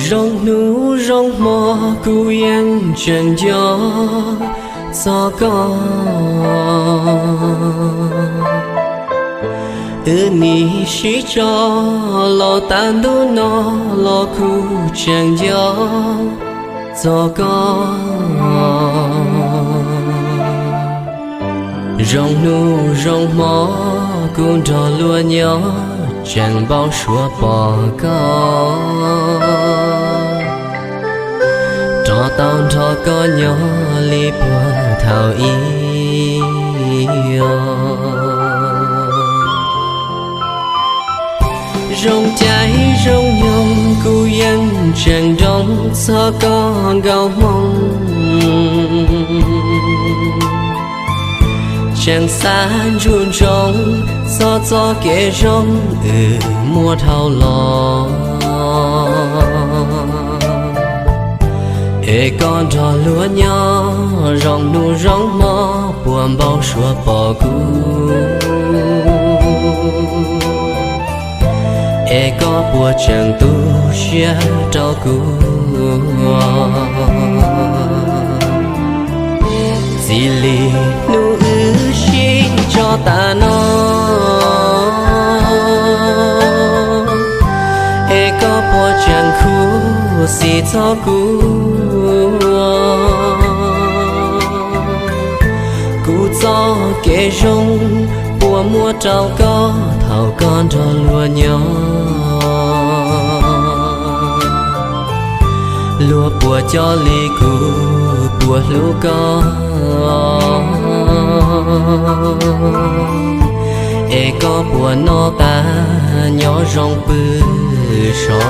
Zoo hnub zoo hmo kuv yeej tseem nco txog koj. Wb nim sib tso los tas ntuj no los kuv tseem nco txog koj. Zoo hnub zoo hmo kuv nrog luag nyob tseem npau suav pom koj. Rov tau nrog koj nyob li puag thaum ub. Zoo caij zoo nyoog kuv yeej tseem nroo txog koj nkauj hmoob. Tseem xav ntsuj ntsoov txog txoj kev zoo wb muaj dhau los. Es koj nrog luag nyob zoo hnub zoo hmo puas npau suav pom kuv. Es koj puas tseem tu siab rau kuv. Txij li hnub wb sib tso tas no, es koj puas tseem khuv xim txog kuv. Kuv txoj kev zoo puas muaj rau koj thaum koj nrog luag nyob. Luag puas coj li kuv puas hlub koj. Es koj puas noj qab nyob zoo pw sov.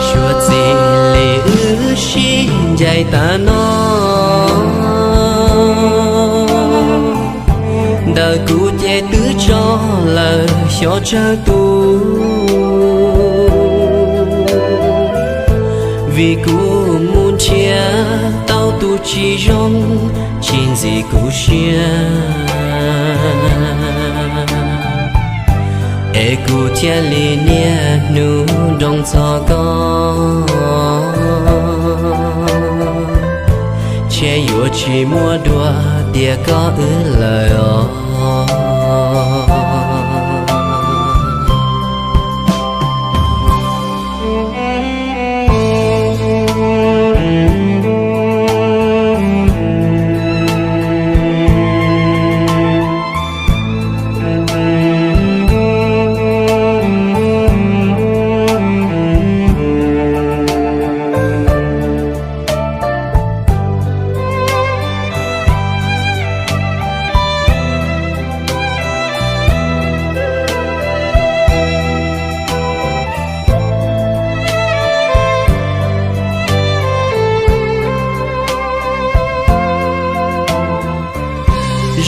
Suav txij li wb sib ncaim tas no, ntawm kuv ces twb tso lawm xyov tsawg tus. Vim kuv mus nrhiav tau tus tsis zoo, tsis ntxim kuv siab. Es kuv thiaj li niaj hnub nroo txog koj, ntshe yuav tsis muaj dua tias koj wb lawm os.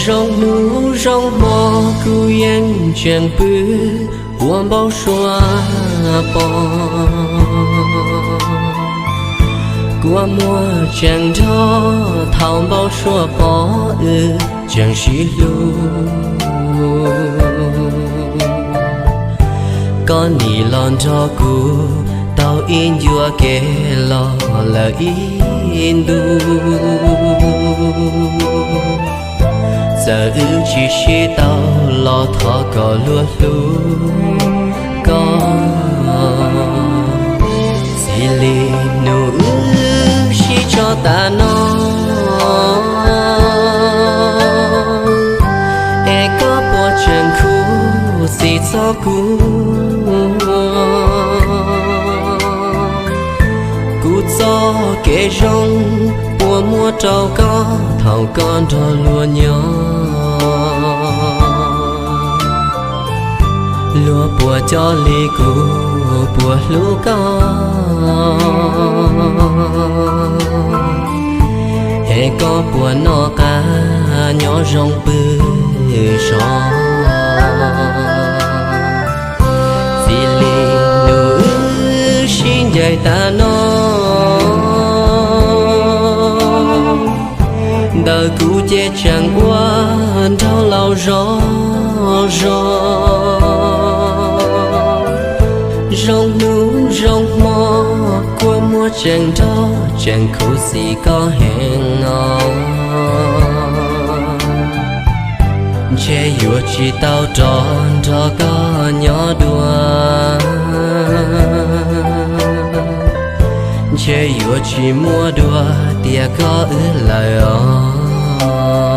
Zoo hnub zoo hmo kuv yeej tseem pw ua npau suav pom. Kua muag tseem nrho thaum npau suav pom wb tseem sib hlub. Koj nim los nrog kuv taug ib ncua kev los lawm ib ntus. Txawm wb tsis sib tau los thov kom luag hlub koj. Txij li hnub wb sib tso tas no, es koj puas tseem khuv xim txog kuv. Kuv txoj kev zoo puas muaj rau koj thaum koj nrog luag nyob. Luag puas coj li kuv puas hlub koj, es koj puas noj qab nyob zoo pw sov. Txij li hnub wb sib ncaim tas no, ntawm kuv ces tseem ua nraug laus zog zog. Tseem nrog tseem khuv xim koj heev os, ntshe yuav tsis tau rov nrog koj nyob dua, ntshe yuav tsis muaj dua tias koj wb lawm os.